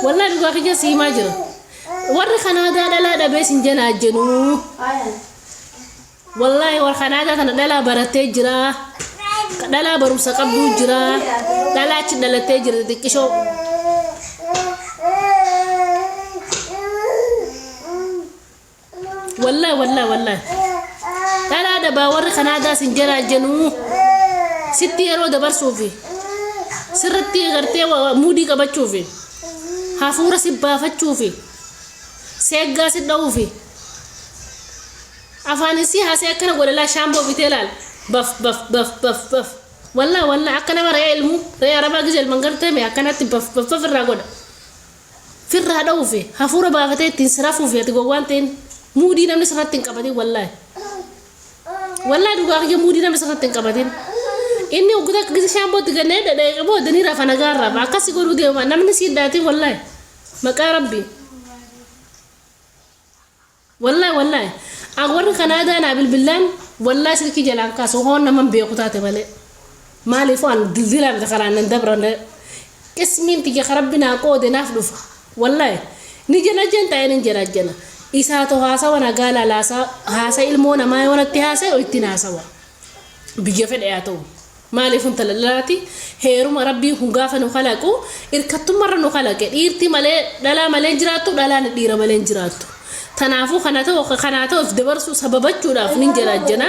Wallaahi dhugaa kiyya si himaa jira. Warri Kanaadaa dhalaa dhabee sin janaajjanuu. Wallaahi warra Kanaadaa tana dhalaa barattee jira. Dhalaa barumsa qabduu jira. Dhalaa achi dhalattee jira xixiqqishoo. Wallaahi wallaahi wallaahi. Dhalaa dhabaa warri Kanaadaa sin janaajjanuu. Sitti yeroo dabarsuufi. Sirritti gartee muudii qabachuufi. Hafuura si baafachuufi. Seeggaa si dha'uufi. Afaan isii haasee akkana godha laa shaamboo bitee laal baf baf baf baf baf wallah wallah akka nama re'ee ilmuu re'ee arabaa gizee ilman gartee mee akkanatti baf baf baf irraa godha firraa dha'uufi hafuura baafatee ittiin si rafuufi ati gowwaan ta'in muudii namni sirratti hin qabatin wallaahi wallaahi dhugaa kiyya muudii namni sirratti hin qabatin inni hogguta akka gizee shaambootti gannee dhadhee booda ni rafa nagaa rafa akkasi godhuu deema namni siin dhaatiin wallaahi maqaa rabbii. Wallahi wallahi an warri Kanaadaa naa bilbillaan wallahi silkii jalaan kaasu hoon naman beeku taate malee maaliifuu an dildilaa miti karaan nan dabran qismiin tiyya ka rabbi naa qoode naaf dhufa wallahi ni janajjan ta'ee nin janajjana isaatu haasawa nagaa laalaasaa haasa ilmoo namaa yoo natti haasa'e ittiin haasawa biyya fedhe haa ta'u Maaliif intala dhalaati heeruma rabbiin kun gaafa nu kalaqu irkattummarra nu kalaqe dhiirti malee dhalaa malee hin jiraattu dhalaan dhiira malee hin jiraattu. Tanaafuu kana ta'u kanaa ta'u if dabarsuu sababachuudhaaf nin janaajjana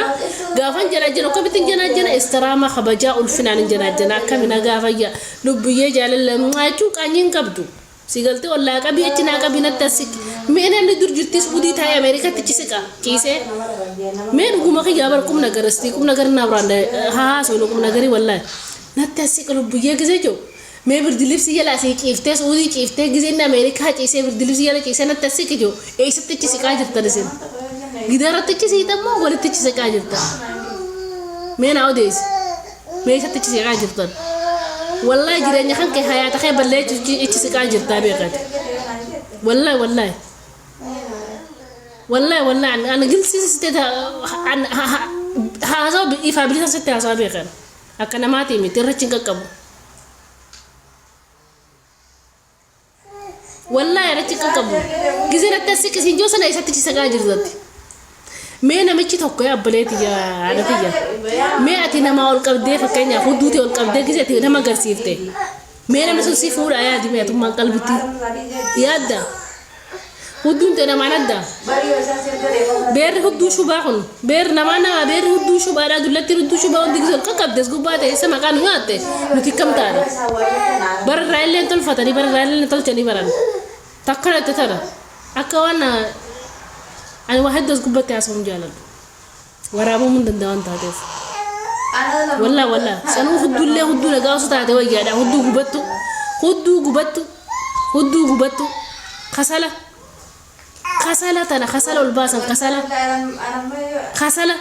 gaafan janaajjanu akkamitti hin janaajjana istiraama kabajaa ulfinaan hin janaajjana akkami nagaa fayya lubbiyyee jaalala jechuun qaanyii hin qabdu. Si galtee ol naa qabii achi naa qabii natti as siqi. Mee namni dur jirtii Suudii taa'ee Ameerikatti achi siqa ciisee. Mee dhuguma kiyyaa bar qubna garastii qubna gar naa biraan haa haasofnu qubna garii wallaahi. Natti as siqi lubbuyyee gisee jiru. Mee birdi libsii jala asii ciiftee Suudii ciiftee gisee inni Ameerikaa ciisee birdi libsii jala ciisee natti as siqi jiru. Eessatti achi siqaa jirtan isin? Gidaaratti achi siqxan moo walitti achi siqaa jirtan? Mee naa odeessi. Mee isatti ichi siqaa jirtan. Wallahi jireenya kan kee hayaata kee balleechu ichi siqaa jirtaa beekati. Wallahi wallahi. Wallahi wallahi an an gilsi sitte an haasawa ifaa bilisa sitte haasawa beekan. Akka namaatii miti irrachi hin qaqqabu. Wallahi ana achi qaqqabu. Gizee natti as siqi siin jiru sana isatti achi saqaa jirtatti. Mee namichi tokko yaa obbolee tiyya haadha tiyya. Mee ati namaa ol qabdee fakkeenyaaf hudduu tee ol qabdee gizee ati nama agarsiifte. Mee namni sun si fuudhaa yaadi mee atummaan qalbitti. Yaadda. Hudduun tee namaan adda. Beerri hudduu shubaa kun beerri namaa nama beerri hudduu shubaadhaa dullattiin hudduu shubaa hundi gisee ol qaqqabdes gubbaa ta'e isa maqaa nu nyaatte nuti akkam taana. Bara irraa illee tolfatanii bara irraa illee tolchanii baran. Takkana itti tana akka waan ani waa hedduu as gubbatti haasa'uun jaaladhu. Waraabamuu hin danda'a waan taateef. Wallaa wallaa sanuu huddullee hudduu nagaa osoo taate wayyaadha hudduu gubattu hudduu gubattu hudduu gubattu kasala kasala tana kasala ol baasan kasala kasala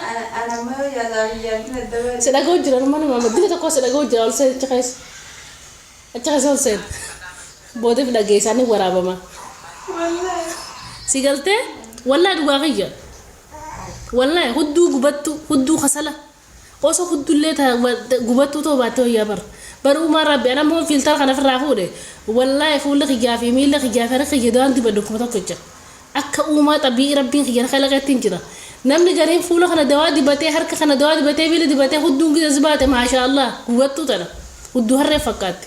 si dhaga'u jira mana maama dila tokko si dhaga'u jira ol seen achi keessa achi keessa ol seen boodeef dhageessaan ni waraabama si galtee wallaa dhugaa kiyya Wallahi hudduu gubattu hudduu kasala osoo huddullee ta gubattuu ta'uu baatte wayyaa bar bar uumaan rabbi an ammoo fiiltara kana ofirraa fuudhe wallahi fuulli kiyyaa fi miilli kiyyaa fi harki kiyya dawaan dibadhu kuma tokkicha akka uumaa xabii'ii rabbiin kiyya na kalaqetti jira namni gariin fuula kana dawaa dibatee harka kana dawaa dibatee miila dibatee hudduun gisa si baate maashaa allah gubattuu tana hudduu harree fakkaatti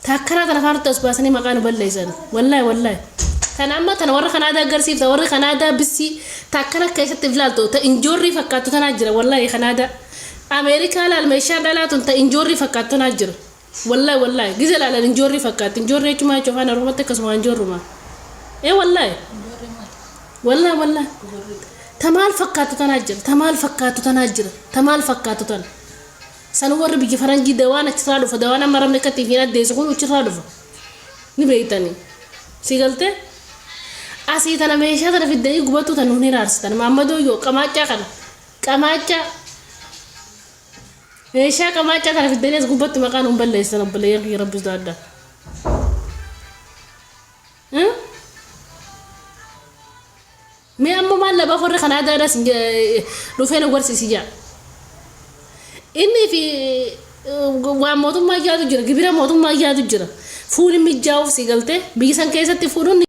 Ta akkanaa tana faa nutti as baasanii maqaa nu balleessan. Wallaahi wallaahi. Tana amma tana warra Kanaadaa agarsiifta warri Kanaadaa bissii ta akkana keessatti if laaltu ta injoorrii fakkaattu tanaa jira wallaahi Kanaadaa. Ameerikaa laal meeshaan dhalaa tun ta injoorrii fakkaattu tanaa jira. Wallaahi wallaahi gize laalan injoorrii fakkaatti injoorrii jechuun maal jechuun afaan Oromootti akkasuma injoorruma. Ee wallaahi. Wallaahi wallaahi. Ta maal fakkaattu tanaa jira ta maal fakkaattu tanaa jira ta maal fakkaattu tana. Sanuu warri biyya faranjii dawaan achirraa dhufa dawaan amma arabni akka ittiin addeessu kun achirraa dhufa ni beektanii si galtee asii tana meeshaa tana fiddanii gubattuu tan nuun hiraarsitan maammadoo yoo qamaachaa kana qamaachaa meeshaa qamaachaa tana fiddanii as gubbatti maqaa nuun balleessitan obboleeyyan kiyya rabbi sodaadha. Mee amma maal labaaf warri kan aadaadhaas dhufee nu barsiisi jaa. Inni fi waan mootummaa yaadu jira, gibira mootummaa yaadu jira. Fuuni mijjaa'uuf si galtee biyya san keessatti fuudhuun.